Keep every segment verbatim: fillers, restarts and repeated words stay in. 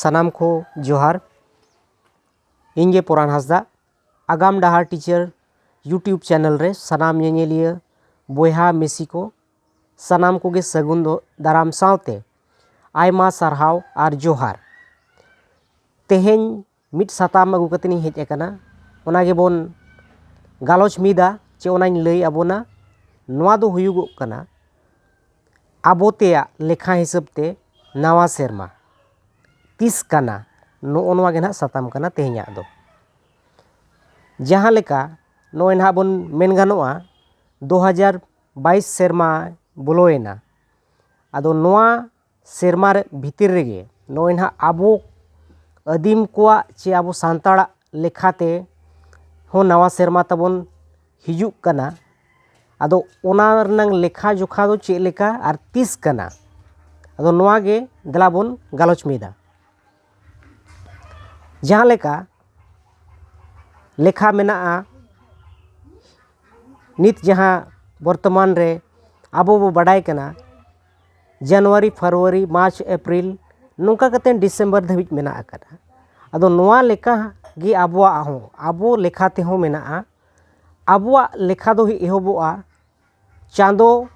ᱥᱟᱱᱟᱢ ᱠᱚ ᱡᱚᱦᱟᱨ᱾ ᱤᱧ ᱜᱮ ᱯᱚᱨᱟᱱ ᱦᱟᱸᱥᱫᱟ᱾ ᱟᱜᱟᱢ ᱰᱟᱦᱟᱨ ᱴᱤᱪᱟᱨ YouTube ᱪᱮᱱᱮᱞ ᱨᱮ ᱥᱟᱱᱟᱢ ᱧᱮᱧᱮᱞᱤᱭᱟᱹ ᱵᱚᱭᱦᱟ ᱢᱤᱥᱤ ᱠᱚ ᱥᱟᱱᱟᱢ ᱠᱚᱜᱮ ᱥᱟᱹᱜᱩᱱ ᱫᱚ ᱫᱟᱨᱟᱢ ᱥᱟᱶᱛᱮ ᱟᱭᱢᱟ ᱥᱟᱨᱦᱟᱣ ᱟᱨ ᱡᱚᱦᱟᱨ᱾ ᱛᱮᱦᱮᱧ ᱢᱤᱫ ᱥᱟᱛᱟᱢ ᱟᱹᱜᱩ ᱠᱟᱛᱮ ᱤᱧ ᱦᱮᱡ ᱟᱠᱟᱱᱟ, ᱚᱱᱟ ᱜᱮᱵᱚᱱ ᱜᱟᱞᱚᱪ ᱢᱤᱫᱟ ᱪᱮ ᱚᱱᱟᱧ ᱞᱟᱹᱭ ᱟᱵᱚᱱᱟ᱾ ᱱᱚᱣᱟ ᱫᱚ ᱦᱩᱭᱩᱜᱚᱜ ᱠᱟᱱᱟ ᱟᱵᱚ ᱛᱮᱭᱟᱜ ᱞᱮᱠᱷᱟ ᱦᱤᱥᱟᱹᱵ ᱛᱮ ᱱᱟᱣᱟ ᱥᱮᱨᱢᱟ ᱛᱤᱥ ᱠᱟᱱᱟ, ᱱᱚᱜᱼᱚ ᱱᱚᱣᱟ ᱜᱮ ᱱᱟᱦᱟᱜ ᱥᱟᱛᱟᱢ ᱠᱟᱱᱟ ᱛᱮᱦᱮᱧᱟᱜ ᱫᱚ᱾ ᱡᱟᱦᱟᱸ ᱞᱮᱠᱟ ᱱᱚᱜᱼᱚᱭ ᱱᱟᱦᱟᱜ ᱵᱚᱱ ᱢᱮᱱ ᱜᱟᱱᱚᱜᱼᱟ, ᱫᱩ ᱦᱟᱡᱟᱨ ᱵᱟᱭᱤᱥ ᱥᱮᱨᱢᱟ ᱵᱚᱞᱚᱭᱮᱱᱟ᱾ ᱟᱫᱚ ᱱᱚᱣᱟ ᱥᱮᱨᱢᱟ ᱨᱮ ᱵᱷᱤᱛᱤᱨ ᱨᱮᱜᱮ ᱱᱚᱜᱼᱚᱭ ᱱᱟᱦᱟᱜ ᱟᱵᱚ ᱟᱹᱫᱤᱢ ᱠᱚᱣᱟᱜ ᱪᱮ ᱟᱵᱚ ᱥᱟᱱᱛᱟᱲᱟᱜ ᱞᱮᱠᱷᱟᱛᱮ ᱦᱚᱸ ᱱᱟᱣᱟ ᱥᱮᱨᱢᱟ ᱛᱟᱵᱚᱱ ᱦᱤᱡᱩᱜ ᱠᱟᱱᱟ᱾ ᱟᱫᱚ ᱚᱱᱟ ᱨᱮᱱᱟᱝ ᱞᱮᱠᱷᱟ ᱡᱚᱠᱷᱟ ᱫᱚ ᱪᱮᱫ ᱞᱮᱠᱟ ᱟᱨ ᱛᱤᱥ ᱠᱟᱱᱟ? ᱟᱫᱚ ᱱᱚᱣᱟ ᱜᱮ ᱫᱮᱞᱟ ᱵᱚᱱ ᱜᱟᱞᱚᱪ ᱢᱤᱫᱟ᱾ ᱡᱟᱦᱟᱸ ᱞᱮᱠᱟ ᱞᱮᱠᱷᱟ ᱢᱮᱱᱟᱜᱼᱟ, ᱱᱤᱛ ᱡᱟᱦᱟᱸ ᱵᱚᱨᱛᱚᱢᱟᱱ ᱨᱮ ᱟᱵᱚ ᱵᱚ ᱵᱟᱰᱟᱭ ᱠᱟᱱᱟ, ᱡᱟᱱᱩᱣᱟᱨᱤ, ᱯᱷᱮᱵᱽᱨᱩᱣᱟᱨᱤ, ᱢᱟᱨᱪ, ᱮᱯᱨᱤᱞ, ᱱᱚᱝᱠᱟ ᱠᱟᱛᱮ ᱰᱤᱥᱮᱢᱵᱚᱨ ᱫᱷᱟᱹᱵᱤᱡ ᱢᱮᱱᱟᱜ ᱟᱠᱟᱫᱟ᱾ ᱟᱫᱚ ᱱᱚᱣᱟ ᱞᱮᱠᱟ ᱜᱮ ᱟᱵᱚᱣᱟᱜ ᱦᱚᱸ, ᱟᱵᱚ ᱞᱮᱠᱷᱟ ᱛᱮᱦᱚᱸ ᱢᱮᱱᱟᱜᱼᱟ᱾ ᱟᱵᱚᱣᱟᱜ ᱞᱮᱠᱷᱟ ᱫᱚ ᱮᱦᱚᱵᱚᱜᱼᱟ ᱪᱟᱸᱫᱚ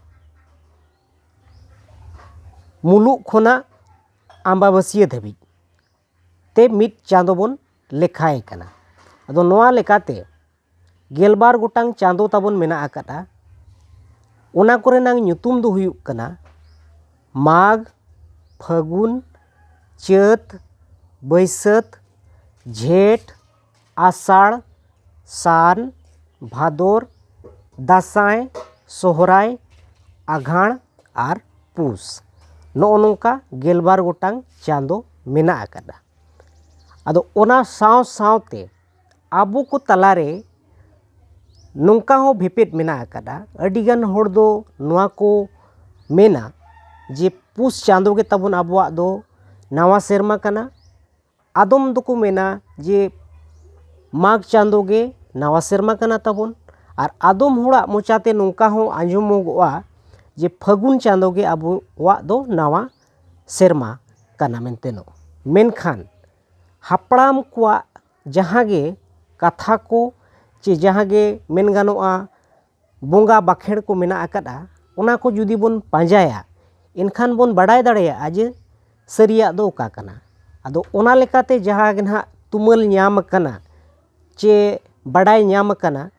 ᱢᱩᱞᱩᱜ ᱠᱷᱚᱱᱟᱜ ᱟᱢᱵᱟᱵᱟᱹᱥᱭᱟᱹ ᱫᱷᱟᱹᱵᱤᱡ ᱛᱮ ᱢᱤᱫ ᱪᱟᱸᱫᱚ ᱵᱚᱱ ᱞᱮᱠᱷᱟᱭ ᱠᱟᱱᱟ᱾ ᱟᱫᱚ ᱱᱚᱣᱟ ᱞᱮᱠᱟᱛᱮ ᱜᱮᱞᱵᱟᱨ ᱜᱚᱴᱟᱝ ᱪᱟᱸᱫᱚ ᱛᱟᱵᱚᱱ ᱢᱮᱱᱟᱜ ᱟᱠᱟᱫᱼᱟ᱾ ᱚᱱᱟ ᱠᱚᱨᱮᱱᱟᱝ ᱧᱩᱛᱩᱢ ᱫᱚ ᱦᱩᱭᱩᱜ ᱠᱟᱱᱟ ᱢᱟᱜᱽ, ᱯᱷᱟᱹᱜᱩᱱ, ᱪᱟᱹᱛ, ᱵᱟᱹᱭᱥᱟᱹᱛ, ᱡᱷᱮᱸᱴ, ᱟᱥᱟᱲ, ᱥᱟᱱ, ᱵᱷᱟᱫᱚᱨ, ᱫᱟᱸᱥᱟᱭ, ᱥᱚᱦᱨᱟᱭ, ᱟᱜᱷᱟᱬ ᱟᱨ ᱯᱩᱥ᱾ ᱱᱚᱜᱼᱚ ᱱᱚᱝᱠᱟ ᱜᱮᱞᱵᱟᱨ ᱜᱚᱴᱟᱝ ᱪᱟᱸᱫᱚ ᱢᱮᱱᱟᱜ ᱟᱠᱟᱫᱟ᱾ ᱟᱫᱚ ᱚᱱᱟ ᱥᱟᱶ ᱥᱟᱶᱛᱮ ᱟᱵᱚ ᱠᱚ ᱛᱟᱞᱟᱨᱮ ᱱᱚᱝᱠᱟ ᱦᱚᱸ ᱵᱷᱮᱯᱮᱫ ᱢᱮᱱᱟᱜ ᱟᱠᱟᱫᱟ᱾ ᱟᱹᱰᱤᱜᱟᱱ ᱦᱚᱲ ᱫᱚ ᱱᱚᱣᱟ ᱠᱚ ᱢᱮᱱᱟ ᱡᱮ ᱯᱩᱥ ᱪᱟᱸᱫᱚ ᱜᱮ ᱛᱟᱵᱚᱱ ᱟᱵᱚᱣᱟᱜ ᱫᱚ ᱱᱟᱣᱟ ᱥᱮᱨᱢᱟ ᱠᱟᱱᱟ᱾ ᱟᱫᱚᱢ ᱫᱚᱠᱚ ᱢᱮᱱᱟ ᱡᱮ ᱢᱟᱜᱽ ᱪᱟᱸᱫᱚ ᱜᱮ ᱱᱟᱣᱟ ᱥᱮᱨᱢᱟ ᱠᱟᱱᱟ ᱛᱟᱵᱚᱱ᱾ ᱟᱨ ᱟᱫᱚᱢ ᱦᱚᱲᱟᱜ ᱢᱚᱪᱟᱛᱮ ᱱᱚᱝᱠᱟ ᱦᱚᱸ ᱟᱸᱡᱚᱢᱚᱜᱚᱜᱼᱟ ᱡᱮ ᱯᱷᱟᱹᱜᱩᱱ ᱪᱟᱸᱫᱚ ᱜᱮ ᱟᱵᱚᱣᱟᱜ ᱫᱚ ᱱᱟᱣᱟ ᱥᱮᱨᱢᱟ ᱠᱟᱱᱟ ᱢᱮᱱᱛᱮ ᱱᱚ-, ᱢᱮᱱᱠᱷᱟᱱ ᱦᱟᱯᱲᱟᱢ ᱠᱚᱣᱟᱜ ᱡᱟᱦᱟᱸ ᱜᱮ ᱠᱟᱛᱷᱟ ᱠᱚ ᱪᱮ ᱡᱟᱦᱟᱸ ᱜᱮ ᱢᱮᱱ ᱜᱟᱱᱚᱜᱼᱟ, ᱵᱚᱸᱜᱟ ᱵᱟᱠᱷᱮᱲ ᱠᱚ ᱢᱮᱱᱟᱜ ᱟᱠᱟᱫᱼᱟ, ᱚᱱᱟ ᱠᱚ ᱡᱩᱫᱤ ᱵᱚᱱ ᱯᱟᱸᱡᱟᱭᱟ, ᱮᱱᱠᱷᱟᱱ ᱵᱚᱱ ᱵᱟᱰᱟᱭ ᱫᱟᱲᱮᱭᱟᱜᱼᱟ ᱡᱮ ᱥᱟᱹᱨᱤᱭᱟᱜ ᱫᱚ ᱚᱠᱟ ᱠᱟᱱᱟ᱾ ᱟᱫᱚ ᱚᱱᱟ ᱞᱮᱠᱟᱛᱮ ᱡᱟᱦᱟᱸ ᱜᱮ ᱱᱟᱦᱟᱜ ᱛᱩᱢᱟᱹᱞ ᱧᱟᱢ ᱟᱠᱟᱱᱟ ᱪᱮ ᱵᱟᱰᱟᱭ ᱧᱟᱢ ᱟᱠᱟᱱᱟ,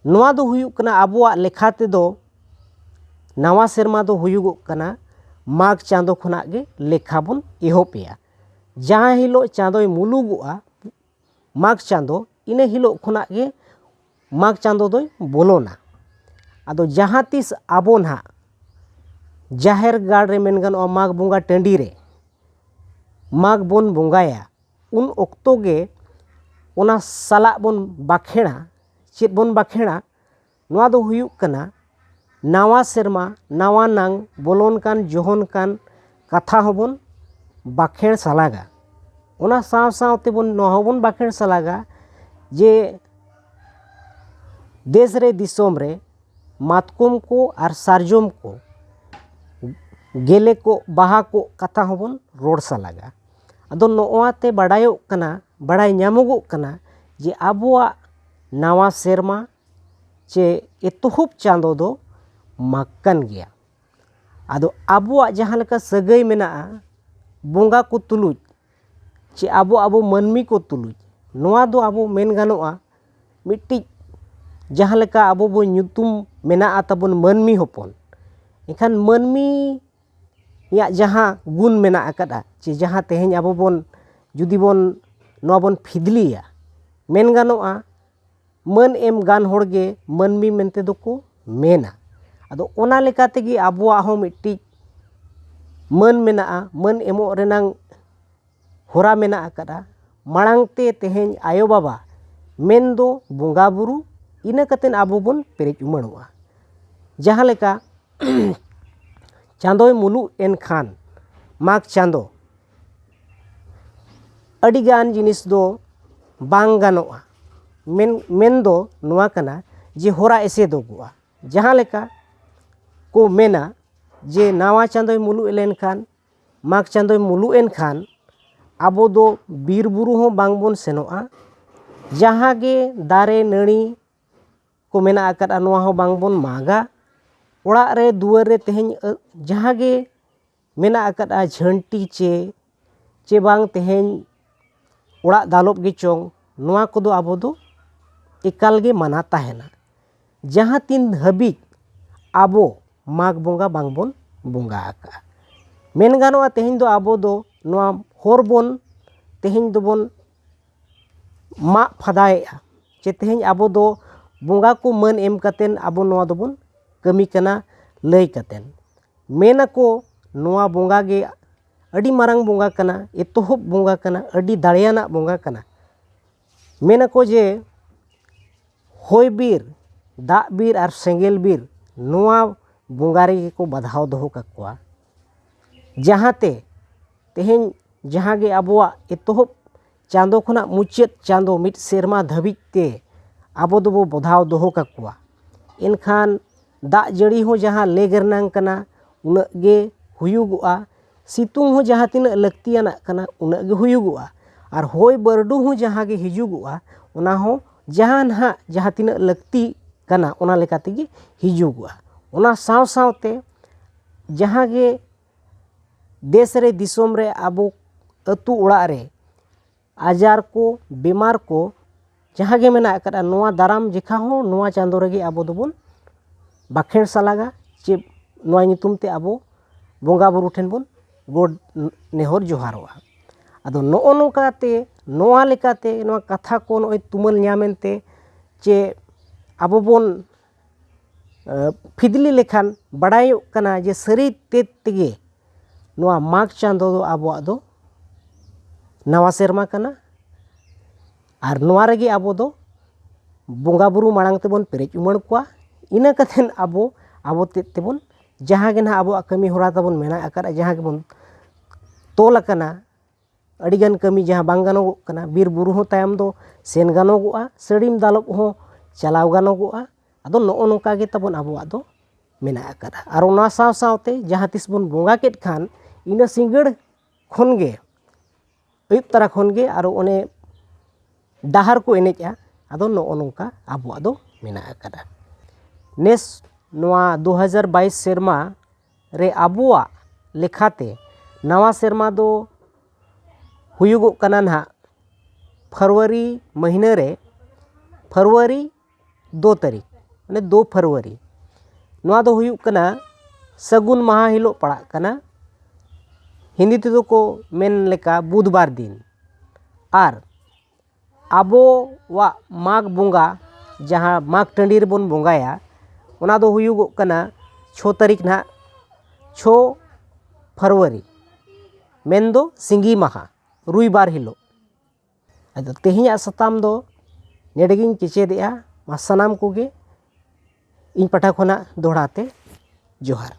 ᱱᱚᱣᱟ ᱫᱚ ᱦᱩᱭᱩᱜ ᱠᱟᱱᱟ ᱟᱵᱚᱣᱟᱜ ᱞᱮᱠᱷᱟ ᱛᱮᱫᱚ ᱱᱟᱣᱟ ᱥᱮᱨᱢᱟ ᱫᱚ ᱦᱩᱭᱩᱜᱚᱜ ᱠᱟᱱᱟ ᱢᱟᱜᱽ ᱪᱟᱸᱫᱳ ᱠᱷᱚᱱᱟᱜ ᱜᱮ ᱞᱮᱠᱷᱟ ᱵᱚᱱ ᱮᱦᱚᱵ ᱮᱭᱟ᱾ ᱡᱟᱦᱟᱸ ᱦᱤᱞᱳᱜ ᱪᱟᱸᱫᱳᱭ ᱢᱩᱞᱩᱜᱚᱜᱼᱟ ᱢᱟᱜᱽ ᱪᱟᱸᱫᱳ, ᱤᱱᱟᱹ ᱦᱤᱞᱳᱜ ᱠᱷᱚᱱᱟᱜ ᱜᱮ ᱢᱟᱜᱽ ᱪᱟᱸᱫᱳ ᱫᱚᱭ ᱵᱚᱞᱚᱱᱟ᱾ ᱟᱫᱚ ᱡᱟᱦᱟᱸ ᱛᱤᱥ ᱟᱵᱚ ᱱᱟᱦᱟᱜ ᱡᱟᱦᱮᱨ ᱜᱟᱲ ᱨᱮ, ᱢᱮᱱ ᱜᱟᱱᱚᱜᱼᱟ ᱢᱟᱜᱽ ᱵᱚᱸᱜᱟ ᱴᱟᱺᱰᱤ ᱨᱮ ᱢᱟᱜᱽ ᱵᱚᱱ ᱵᱚᱸᱜᱟᱭᱟ, ᱩᱱ ᱚᱠᱛᱚ ᱜᱮ ᱚᱱᱟ ᱥᱟᱞᱟᱜ ᱵᱚᱱ ᱵᱟᱠᱷᱮᱲᱟ᱾ ᱪᱮᱫ ᱵᱚᱱ ᱵᱟᱠᱷᱮᱲᱟ? ᱱᱚᱣᱟ ᱫᱚ ᱦᱩᱭᱩᱜ ᱠᱟᱱᱟ ᱱᱟᱣᱟ ᱥᱮᱨᱢᱟ, ᱱᱟᱣᱟ ᱱᱟᱝ ᱵᱚᱞᱚᱱ ᱠᱟᱱ ᱡᱚᱦᱚᱱ ᱠᱟᱱ ᱠᱟᱛᱷᱟ ᱦᱚᱸᱵᱚᱱ ᱵᱟᱠᱷᱮᱲ ᱥᱟᱞᱟᱜᱟ᱾ ᱚᱱᱟ ᱥᱟᱶ ᱥᱟᱶ ᱛᱮᱵᱚᱱ ᱱᱚᱣᱟ ᱦᱚᱸᱵᱚᱱ ᱵᱟᱠᱷᱮᱲ ᱥᱟᱞᱟᱜᱟ ᱡᱮ ᱫᱮᱥ ᱨᱮ ᱫᱤᱥᱚᱢ ᱨᱮ ᱢᱟᱛᱠᱚᱢ ᱠᱚ ᱟᱨ ᱥᱟᱨᱡᱚᱢ ᱠᱚ, ᱜᱮᱞᱮ ᱠᱚ, ᱵᱟᱦᱟ ᱠᱚ ᱠᱟᱛᱷᱟ ᱦᱚᱸᱵᱚᱱ ᱨᱚᱲ ᱥᱟᱞᱟᱜᱟ᱾ ᱟᱫᱚ ᱱᱚᱣᱟᱛᱮ ᱵᱟᱰᱟᱭᱚᱜ ᱠᱟᱱᱟ, ᱵᱟᱰᱟᱭ ᱧᱟᱢᱚᱜᱚᱜ ᱠᱟᱱᱟ ᱡᱮ ᱟᱵᱚᱣᱟᱜ ᱱᱟᱣᱟ ᱥᱮᱨᱢᱟ ᱪᱮ ᱮᱛᱚᱦᱚᱵ ᱪᱟᱸᱫᱚ ᱫᱚ ᱢᱟᱜᱽ ᱠᱟᱱ ᱜᱮᱭᱟ᱾ ᱟᱫᱚ ᱟᱵᱚᱣᱟᱜ ᱡᱟᱦᱟᱸ ᱞᱮᱠᱟ ᱥᱟᱹᱜᱟᱹᱭ ᱢᱮᱱᱟᱜᱼᱟ ᱵᱚᱸᱜᱟ ᱠᱚ ᱛᱩᱞᱩᱡ ᱪᱮ ᱟᱵᱚ, ᱟᱵᱚ ᱢᱟᱹᱱᱢᱤ ᱠᱚ ᱛᱩᱞᱩᱡ, ᱱᱚᱣᱟ ᱫᱚ ᱟᱵᱚ ᱢᱮᱱ ᱜᱟᱱᱚᱜᱼᱟ ᱢᱤᱫᱴᱤᱡ ᱡᱟᱦᱟᱸ ᱞᱮᱠᱟ ᱟᱵᱚ ᱵᱚᱱ ᱧᱩᱛᱩᱢ ᱢᱮᱱᱟᱜᱼᱟ ᱛᱟᱵᱚᱱ ᱢᱟᱹᱱᱢᱤ ᱦᱚᱯᱚᱱ, ᱮᱱᱠᱷᱟᱱ ᱢᱟᱹᱱᱢᱤᱭᱟᱜ ᱡᱟᱦᱟᱸ ᱜᱩᱱ ᱢᱮᱱᱟᱜ ᱟᱠᱟᱫᱼᱟ ᱪᱮ ᱡᱟᱦᱟᱸ ᱛᱮᱦᱮᱧ ᱟᱵᱚ ᱵᱚᱱ ᱡᱩᱫᱤ ᱵᱚᱱ ᱱᱚᱣᱟ ᱵᱚᱱ ᱯᱷᱤᱫᱽᱞᱤᱭᱟ, ᱢᱮᱱ ᱜᱟᱱᱚᱜᱼᱟ ᱢᱟᱹᱱ ᱮᱢ ᱜᱟᱱ ᱦᱚᱲ ᱜᱮ ᱢᱟᱹᱱᱢᱤ ᱢᱮᱱᱛᱮ ᱫᱚᱠᱚ ᱢᱮᱱᱟ᱾ ᱟᱫᱚ ᱚᱱᱟ ᱞᱮᱠᱟ ᱛᱮᱜᱮ ᱟᱵᱚᱣᱟᱜ ᱦᱚᱸ ᱢᱤᱫᱴᱤᱡ ᱢᱟᱹᱱ ᱢᱮᱱᱟᱜᱼᱟ, ᱢᱟᱹᱱ ᱮᱢᱚᱜ ᱨᱮᱱᱟᱝ ᱦᱚᱨᱟ ᱢᱮᱱᱟᱜ ᱟᱠᱟᱫᱼᱟ᱾ ᱢᱟᱲᱟᱝ ᱛᱮ ᱛᱮᱦᱮᱧ ᱟᱭᱳᱼᱵᱟᱵᱟ ᱢᱮᱱᱫᱚ ᱵᱚᱸᱜᱟᱼᱵᱩᱨᱩ, ᱤᱱᱟᱹ ᱠᱟᱛᱮᱫ ᱟᱵᱚ ᱵᱚᱱ ᱯᱮᱨᱮᱡ ᱩᱢᱟᱹᱲᱚᱜᱼᱟ᱾ ᱡᱟᱦᱟᱸ ᱞᱮᱠᱟ ᱪᱟᱸᱫᱳᱭ ᱢᱩᱞᱩᱜ ᱮᱱᱠᱷᱟᱱ ᱢᱟᱜᱽ ᱪᱟᱸᱫᱳ ᱟᱹᱰᱤᱜᱟᱱ ᱡᱤᱱᱤᱥ ᱫᱚ ᱵᱟᱝ ᱜᱟᱱᱚᱜᱼᱟ᱾ ᱢᱮᱱ, ᱢᱮᱱ ᱫᱚ ᱱᱚᱣᱟ ᱠᱟᱱᱟ ᱡᱮ ᱦᱚᱨᱟ ᱮᱥᱮᱫᱚᱜᱚᱜᱼᱟ᱾ ᱡᱟᱦᱟᱸ ᱞᱮᱠᱟ ᱠᱚ ᱢᱮᱱᱟ ᱡᱮ ᱱᱟᱣᱟ ᱪᱟᱸᱫᱳᱭ ᱢᱩᱞᱩᱜ ᱞᱮᱱᱠᱷᱟᱱ, ᱢᱟᱜᱽ ᱪᱟᱸᱫᱳᱭ ᱢᱩᱞᱩᱜ ᱮᱱᱠᱷᱟᱱ ᱟᱵᱚ ᱫᱚ ᱵᱤᱨ ᱵᱩᱨᱩ ᱦᱚᱸ ᱵᱟᱝ ᱵᱚᱱ ᱥᱮᱱᱚᱜᱼᱟ᱾ ᱡᱟᱦᱟᱸ ᱜᱮ ᱫᱟᱨᱮ ᱱᱟᱹᱲᱤ ᱠᱚ ᱢᱮᱱᱟᱜ ᱟᱠᱟᱫᱼᱟ, ᱱᱚᱣᱟ ᱦᱚᱸ ᱵᱟᱝ ᱵᱚᱱ ᱢᱟᱜᱟ᱾ ᱚᱲᱟᱜ ᱨᱮ ᱫᱩᱣᱟᱹᱨ ᱨᱮ ᱛᱮᱦᱮᱧ ᱡᱟᱦᱟᱸ ᱜᱮ ᱢᱮᱱᱟᱜ ᱟᱠᱟᱫᱼᱟ, ᱡᱷᱟᱹᱱᱴᱤ ᱪᱮ ᱪᱮ ᱵᱟᱝ ᱛᱮᱦᱮᱧ ᱚᱲᱟᱜ ᱫᱟᱞᱚᱵ ᱜᱮ ᱪᱚᱝ, ᱱᱚᱣᱟ ᱠᱚᱫᱚ ᱟᱵᱚ ᱫᱚ ᱮᱠᱟᱞ ᱜᱮ ᱢᱟᱱᱟ ᱛᱟᱦᱮᱱᱟ᱾ ᱡᱟᱦᱟᱸ ᱛᱤᱱ ᱦᱟᱹᱵᱤᱡ ᱟᱵᱚ ᱢᱟᱜᱽ ᱵᱚᱸᱜᱟ ᱵᱟᱝ ᱵᱚᱱ ᱵᱚᱸᱜᱟ ᱟᱠᱟᱜᱼᱟ, ᱢᱮᱱ ᱜᱟᱱᱚᱜᱼᱟ, ᱛᱮᱦᱮᱧ ᱫᱚ ᱟᱵᱚ ᱫᱚ ᱱᱚᱣᱟ ᱦᱚᱨ ᱵᱚᱱ ᱛᱮᱦᱮᱧ ᱫᱚᱵᱚᱱ ᱢᱟᱜ ᱯᱷᱟᱫᱟᱭᱮᱜᱼᱟ᱾ ᱪᱮ ᱛᱮᱦᱮᱧ ᱟᱵᱚ ᱫᱚ ᱵᱚᱸᱜᱟ ᱠᱚ ᱢᱟᱹᱱ ᱮᱢ ᱠᱟᱛᱮᱱ ᱟᱵᱚ ᱱᱚᱣᱟ ᱫᱚᱵᱚᱱ ᱠᱟᱹᱢᱤ ᱠᱟᱱᱟ ᱞᱟᱹᱭ ᱠᱟᱛᱮᱱ᱾ ᱢᱮᱱ ᱟᱠᱚ ᱱᱚᱣᱟ ᱵᱚᱸᱜᱟ ᱜᱮ ᱟᱹᱰᱤ ᱢᱟᱨᱟᱝ ᱵᱚᱸᱜᱟ ᱠᱟᱱᱟ, ᱮᱛᱚᱦᱚᱵ ᱵᱚᱸᱜᱟ ᱠᱟᱱᱟ, ᱟᱹᱰᱤ ᱫᱟᱲᱮᱭᱟᱱᱟᱜ ᱵᱚᱸᱜᱟ ᱠᱟᱱᱟ᱾ ᱢᱮᱱ ᱟᱠᱚ ᱡᱮ ᱦᱚᱭ ᱵᱤᱨ, ᱫᱟᱜ ᱵᱤᱨ ᱟᱨ ᱥᱮᱸᱜᱮᱞ ᱵᱤᱨ ᱱᱚᱣᱟ ᱵᱚᱸᱜᱟ ᱨᱮᱜᱮ ᱠᱚ ᱵᱟᱫᱷᱟᱣ ᱫᱚᱦᱚ ᱠᱟᱠᱚᱣᱟ᱾ ᱡᱟᱦᱟᱸᱛᱮ ᱛᱮᱦᱮᱧ ᱡᱟᱦᱟᱸ ᱜᱮ ᱟᱵᱚᱣᱟᱜ ᱮᱛᱚᱦᱚᱵ ᱪᱟᱸᱫᱚ ᱠᱷᱚᱱᱟᱜ ᱢᱩᱪᱟᱹᱫ ᱪᱟᱸᱫᱚ ᱢᱤᱫ ᱥᱮᱨᱢᱟ ᱫᱷᱟᱹᱵᱤᱡ ᱛᱮ ᱟᱵᱚ ᱫᱚᱵᱚ ᱵᱚᱫᱷᱟᱣ ᱫᱚᱦᱚ ᱠᱟᱠᱚᱣᱟ᱾ ᱮᱱᱠᱷᱟᱱ ᱫᱟᱜ ᱡᱟᱹᱲᱤ ᱦᱚᱸ ᱡᱟᱦᱟᱸ ᱞᱮᱜ ᱨᱮᱱᱟᱝ ᱠᱟᱱᱟ, ᱩᱱᱟᱹᱜ ᱜᱮ ᱦᱩᱭᱩᱜᱚᱜᱼᱟ᱾ ᱥᱤᱛᱩᱝ ᱦᱚᱸ ᱡᱟᱦᱟᱸ ᱛᱤᱱᱟᱹᱜ ᱞᱟᱹᱠᱛᱤᱭᱟᱱᱟᱜ ᱠᱟᱱᱟ, ᱩᱱᱟᱹᱜ ᱜᱮ ᱦᱩᱭᱩᱜᱚᱜᱼᱟ᱾ ᱟᱨ ᱦᱚᱭ ᱵᱟᱹᱨᱰᱩ ᱦᱚᱸ ᱡᱟᱦᱟᱸ ᱜᱮ ᱦᱤᱡᱩᱜᱚᱜᱼᱟ, ᱚᱱᱟ ᱦᱚᱸ ᱡᱟᱦᱟᱸ ᱱᱟᱦᱟᱜ ᱡᱟᱦᱟᱸ ᱛᱤᱱᱟᱹᱜ ᱞᱟᱹᱠᱛᱤ ᱠᱟᱱᱟ, ᱚᱱᱟ ᱞᱮᱠᱟ ᱛᱮᱜᱮ ᱦᱤᱡᱩᱜᱚᱜᱼᱟ᱾ ᱚᱱᱟ ᱥᱟᱶ ᱥᱟᱶᱛᱮ ᱡᱟᱦᱟᱸ ᱜᱮ ᱫᱮᱥ ᱨᱮ, ᱫᱤᱥᱚᱢ ᱨᱮ, ᱟᱵᱚ ᱟᱹᱛᱩ ᱚᱲᱟᱜ ᱨᱮ ᱟᱡᱟᱨ ᱠᱚ, ᱵᱮᱢᱟᱨ ᱠᱚ ᱡᱟᱦᱟᱸ ᱜᱮ ᱢᱮᱱᱟᱜ ᱟᱠᱟᱫᱼᱟ, ᱱᱚᱣᱟ ᱫᱟᱨᱟᱢ ᱡᱮᱠᱷᱟ ᱦᱚᱸ ᱱᱚᱣᱟ ᱪᱟᱸᱫᱳ ᱨᱮᱜᱮ ᱟᱵᱚ ᱫᱚᱵᱚᱱ ᱵᱟᱠᱷᱮᱲ ᱥᱟᱞᱟᱜᱟ, ᱪᱮ ᱱᱚᱣᱟ ᱧᱩᱛᱩᱢ ᱛᱮ ᱟᱵᱚ ᱵᱚᱸᱜᱟ ᱵᱩᱨᱩ ᱴᱷᱮᱱ ᱵᱚᱱ ᱜᱚᱰ ᱱᱮᱦᱚᱨ ᱡᱚᱦᱟᱨᱚᱜᱼᱟ᱾ ᱟᱫᱚ ᱱᱚᱜᱼᱚ ᱱᱚᱝᱠᱟᱛᱮ, ᱱᱚᱣᱟ ᱞᱮᱠᱟᱛᱮ ᱱᱚᱣᱟ ᱠᱟᱛᱷᱟ ᱠᱚ ᱱᱚᱜᱼᱚᱭ ᱛᱩᱢᱟᱹᱞ ᱧᱟᱢᱮᱱ ᱛᱮ, ᱪᱮ ᱟᱵᱚ ᱵᱚᱱ ᱯᱷᱤᱫᱽᱞᱤ ᱞᱮᱠᱷᱟᱱ ᱵᱟᱲᱟᱭᱚᱜ ᱠᱟᱱᱟ ᱡᱮ ᱥᱟᱹᱨᱤ ᱛᱮᱫ ᱛᱮᱜᱮ ᱱᱚᱣᱟ ᱢᱟᱜᱽ ᱪᱟᱸᱫᱚ ᱫᱚ ᱟᱵᱚᱣᱟᱜ ᱫᱚ ᱱᱟᱣᱟ ᱥᱮᱨᱢᱟ ᱠᱟᱱᱟ᱾ ᱟᱨ ᱱᱚᱣᱟ ᱨᱮᱜᱮ ᱟᱵᱚ ᱫᱚ ᱵᱚᱸᱜᱟ ᱵᱩᱨᱩ ᱢᱟᱲᱟᱝ ᱛᱮᱵᱚᱱ ᱯᱮᱨᱮᱡ ᱩᱢᱟᱹᱲ ᱠᱚᱣᱟ᱾ ᱤᱱᱟᱹ ᱠᱟᱛᱮᱫ ᱟᱵᱚ ᱟᱵᱚ ᱛᱮᱫ ᱛᱮᱵᱚᱱ ᱡᱟᱦᱟᱸ ᱜᱮ ᱱᱟᱦᱟᱜ ᱟᱵᱚᱣᱟᱜ ᱠᱟᱹᱢᱤ ᱦᱚᱨᱟ ᱛᱟᱵᱚᱱ ᱢᱮᱱᱟᱜ ᱟᱠᱟᱫᱼᱟ, ᱡᱟᱦᱟᱸ ᱜᱮᱵᱚᱱ ᱛᱚᱞ ᱟᱠᱟᱱᱟ, ᱟᱹᱰᱤᱜᱟᱱ ᱠᱟᱹᱢᱤ ᱡᱟᱦᱟᱸ ᱵᱟᱝ ᱜᱟᱱᱚᱜᱚᱜ ᱠᱟᱱᱟ, ᱵᱤᱨ ᱵᱩᱨᱩ ᱦᱚᱸ ᱛᱟᱭᱚᱢ ᱫᱚ ᱥᱮᱱ ᱜᱟᱱᱚᱜᱚᱜᱼᱟ, ᱥᱟᱹᱲᱤᱢ ᱫᱟᱞᱚᱵ ᱦᱚᱸ ᱪᱟᱞᱟᱣ ᱜᱟᱱᱚᱜᱚᱜᱼᱟ᱾ ᱟᱫᱚ ᱱᱚᱜᱼᱚ ᱱᱚᱝᱠᱟ ᱜᱮ ᱛᱟᱵᱚᱱ ᱟᱵᱚᱣᱟᱜ ᱫᱚ ᱢᱮᱱᱟᱜ ᱟᱠᱟᱫᱟ᱾ ᱟᱨ ᱚᱱᱟ ᱥᱟᱶ ᱥᱟᱶᱛᱮ ᱡᱟᱦᱟᱸ ᱛᱤᱥ ᱵᱚᱱ ᱵᱚᱸᱜᱟ ᱠᱮᱫ ᱠᱷᱟᱱ, ᱤᱱᱟᱹ ᱥᱤᱸᱜᱟᱹᱲ ᱠᱷᱚᱱ ᱜᱮ ᱟᱹᱭᱩᱵ ᱛᱟᱨᱟ ᱠᱷᱚᱱ ᱜᱮ ᱟᱨᱚ ᱚᱱᱮ ᱰᱟᱦᱟᱨ ᱠᱚ ᱮᱱᱮᱡᱼᱟ᱾ ᱟᱫᱚ ᱱᱚᱜᱼᱚ ᱱᱚᱝᱠᱟ ᱟᱵᱚᱣᱟᱜ ᱫᱚ ᱢᱮᱱᱟᱜ ᱟᱠᱟᱫᱟ᱾ ᱱᱮᱥ ᱱᱚᱣᱟ ᱫᱩ ᱦᱟᱡᱟᱨ ᱵᱟᱭᱤᱥ ᱥᱮᱨᱢᱟ ᱨᱮ ᱟᱵᱚᱣᱟᱜ ᱞᱮᱠᱷᱟᱛᱮ ᱱᱟᱣᱟ ᱥᱮᱨᱢᱟ ᱫᱚ ᱦᱩᱭᱩᱜᱚᱜ ᱠᱟᱱᱟ ᱱᱟᱦᱟᱜ ᱯᱷᱮᱵᱽᱨᱩᱣᱟᱨᱤ ᱢᱟᱹᱦᱱᱟᱹ ᱨᱮ, ᱯᱷᱮᱵᱽᱨᱩᱣᱟᱨᱤ ᱫᱩ ᱛᱟᱹᱨᱤᱠᱷ, ᱢᱟᱱᱮ ᱫᱩ ᱯᱷᱮᱵᱽᱨᱩᱣᱟᱨᱤ᱾ ᱱᱚᱣᱟ ᱫᱚ ᱦᱩᱭᱩᱜ ᱠᱟᱱᱟ ᱥᱟᱹᱜᱩᱱ ᱢᱟᱦᱟ ᱦᱤᱞᱳᱜ ᱯᱟᱲᱟᱜ ᱠᱟᱱᱟ᱾ ᱦᱤᱱᱫᱤ ᱛᱮᱫᱚ ᱠᱚ ᱢᱮᱱ ᱞᱮᱠᱟ ᱵᱩᱫᱷᱵᱟᱨ ᱫᱤᱱ᱾ ᱟᱨ ᱟᱵᱚᱣᱟᱜ ᱢᱟᱜᱽ ᱵᱚᱸᱜᱟ, ᱡᱟᱦᱟᱸ ᱢᱟᱜᱽ ᱴᱟᱺᱰᱤ ᱨᱮᱵᱚᱱ ᱵᱚᱸᱜᱟᱭᱟ, ᱚᱱᱟ ᱫᱚ ᱦᱩᱭᱩᱜᱚᱜ ᱠᱟᱱᱟ ᱪᱷᱚ ᱛᱟᱹᱨᱤᱠᱷ ᱱᱟᱦᱟᱜ, ᱪᱷᱚ ᱯᱷᱮᱵᱽᱨᱩᱣᱟᱨᱤ, ᱢᱮᱱᱫᱚ ᱥᱤᱸᱜᱤ ᱢᱟᱦᱟ, ᱨᱩᱭᱵᱟᱨ ᱦᱤᱞᱳᱜ᱾ ᱟᱫᱚ ᱛᱮᱦᱮᱧᱟᱜ ᱥᱟᱛᱟᱢ ᱫᱚ ᱱᱚᱰᱮ ᱜᱤᱧ ᱠᱮᱪᱮᱫᱮᱜᱼᱟ᱾ ᱢᱟ ᱥᱟᱱᱟᱢ ᱠᱚᱜᱮ ᱤᱧ ᱯᱟᱦᱴᱟ ᱠᱷᱚᱱᱟᱜ ᱫᱚᱦᱲᱟ ᱛᱮ ᱡᱚᱦᱟᱨ᱾